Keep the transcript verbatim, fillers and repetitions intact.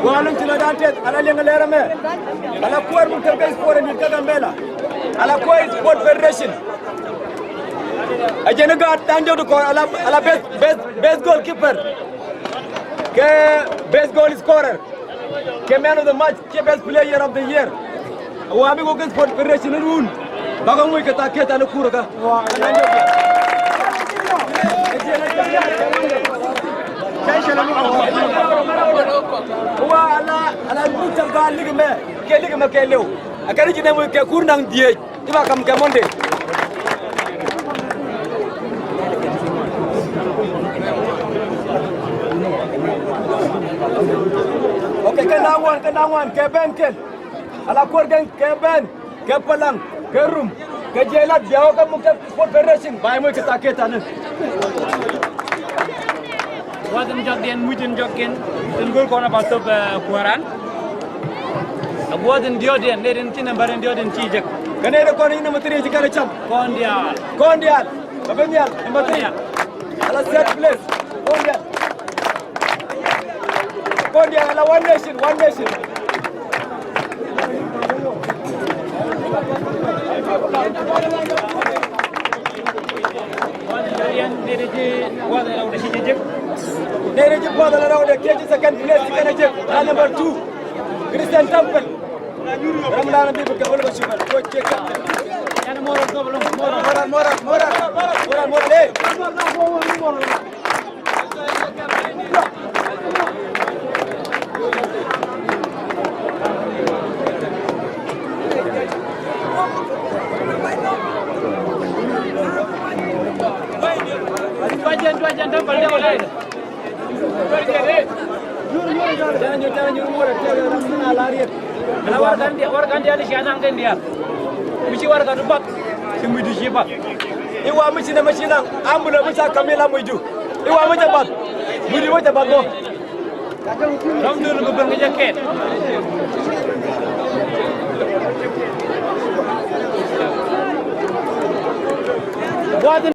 Gua̱a̱ luŋ ci lɔ dan teth ala liŋ lɛr ɛmɛ. Ala kuäär muk te base sport ɛn kä Gambela. Ala kuäär sport federation. A jɛn i̱ gaat dan jɔk ti kɔn ala, ala best, best, best goalkeeper. Kɛ best goal scorer. Kɛ man of the match. Kɛ best player of the year. Wa mi wä kɛ sport federation ni run. Bakɔ ŋuc kɛ tha kɛ tha ni kurä ka. Wa ala, ala run tɛm ka lik mɛ. Kɛ lik mɛ kɛ lɛw. A kɛ ni ji̱ nɛ ŋuc kɛ kur naŋ dhieec. Iba kam kɛ Monday. Okay, kɛ na wan, kɛ na wan, kɛ Ben Ken. Ala kuɔr kɛ, kɛ Ben, kɛ Palaŋ, kɛ Rum, kɛ Jelat, bia wä kɛ muk kɛ sport federation. Ba imuc kɛ tha kɛ tha ni. Gua̱th in jɔkdiɛn, muc in jɔkdiɛn, tin go̱o̱r kɔn a ba thop, eh, kuääran. A gua̱th in diɔ̱ɔ̱kdiɛn, nɛy tin ci nɛmbar in diɔ̱ɔ̱kdiɛn ci jek. Kɛ nɛy ti kɔn in nɛmbar three ci kɛn a cam. Kɔn diaal. Kɔn diaal. Kɛ ben diaal, nɛmbar three. Ala third place. Kɔn diaal. Kɔn diaal, ala One Nation, One Nation. Nɛy ti ji̱ buɔth ala rɛwdɛ kiɛ ji̱ second place ti kɛn a jek. Round number two. Christian Temple. Ram dan bi bi kɛ wol ba shubal. Ko jek. Moral, moral, moral. Moral, moral, eh. Ala warɛgani diaal, warɛgani diaal i̱ cia naŋ kɛn diaal. Mi ci warɛgani bak, ci mucdu ci bak. I̱ wa mi ci nɛmɛ ci naŋ, ambulɛ mi ca ka̱m i̱ la mucdu. I̱ wa mi ca bak, mucdu mi ca bak bä. Ram dul bi ben kɛ jɛ kɛɛt. Gua̱a̱th in